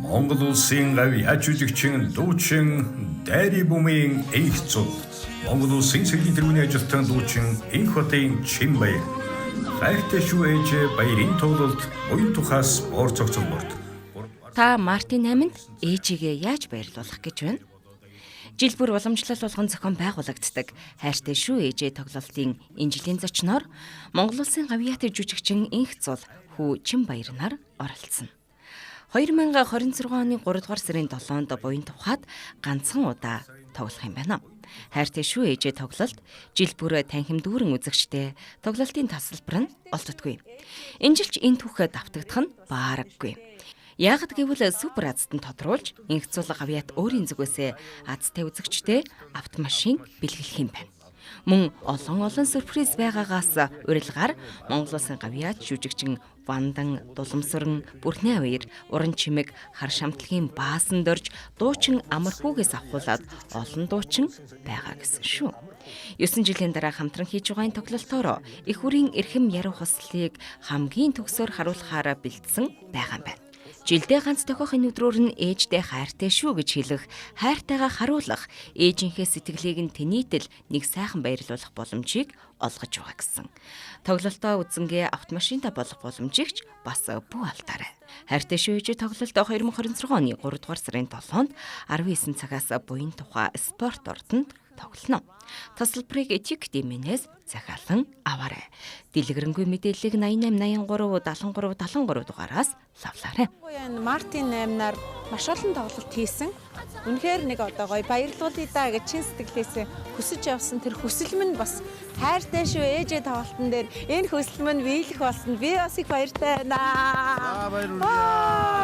Монгол улсын гавьяа жүжигчин, дуучин Дайри Бумын энх зул. Монгол улсын соёлын тэргүүний ажилтан дуучин Энх Батын Чимбаяр. Хайртай шүү ээжээ баярын тоглолт буян тухаас боор цогцолборт. Та мартын 8-нд ээжигээ яаж баярлуулах гэж байна? Жил бүр уламжлал болгон зохион байгуулагддаг хайртай шүү ээжээ тоглолтын энэ жилийн зочноор Монгол улсын гавьяатай жүжигчин Энх Зул хүү Чимбаяр нар оролцсон. 2026 оны 3 дугаар сарын 7-нд буян тухайд ганцхан удаа тоглох юм байна. Хайртай шүү ээжээ тоглолт жил бүр танхим дүүрэн үзэгчтэй тоглолтын тасалбар нь олддоггүй. Энэ жилч энэ түүхээ давтагдах нь баараггүй. Яагад гэвэл супер азтан тодруулж Энх Зул гавьяат өөрийн зүгээсээ азтай үзэгчтэй автомашин бэлгэлэх юм байна. Мөн олон олон сюрприз байгаагаас урилгаар Монгол улсын гавьяат жүжигчин Вандан, Дуламсаран, Бүрхнээ баяр, Уран чимэг, Хар шамтлагийн баасан дорж, дуучин Амархүүгээс авахуулаад олон дуучин байгаа гэсэн шүү. 9 жилийн дараа хамтран хийж байгаа энэ тоглолтоор эх үрийн эрхэм яруу хослолыг хамгийн төгсөөр харуулахаараа бэлдсэн байгаа юм байна. Жилдээ ганц тохиох энэ өдрөөр нь ээждээ хайртай шүү гэж хэлэх, хайртайгаа харуулах, ээжийнхээ сэтгэлийг нь тэнийтэл нэг сайхан баярлуулах боломжийг олгож байгаа гэсэн. Тоглолтоо үзэнгээ автомашинта болох боломжийг ч бас бүү алдаарай. Хайртай шүү ээжээ тоглолт 2026 оны 3 дугаар сарын 7-нд 19 цагаас буян тухай спорт ордонд тоглоно. Тасалбарыг Ticket-ээс захиалан аваарай. Дэлгэрэнгүй мэдээллийг 88 83 73 73 дугаараас лавлаарай. Энэ мартын 8-наар маш олон тоглолт хийсэн. Үнэхээр нэг одоо гоё баярлуулъя даа гэж чин сэтгэлээсээ хүсэж явсан тэр хүсэл минь бас хайртай шүү ээжээ тоглолтын дээр энэ хүсэл минь биелэх болсон. Би бас их баяртай байна. За баяр хүргэе.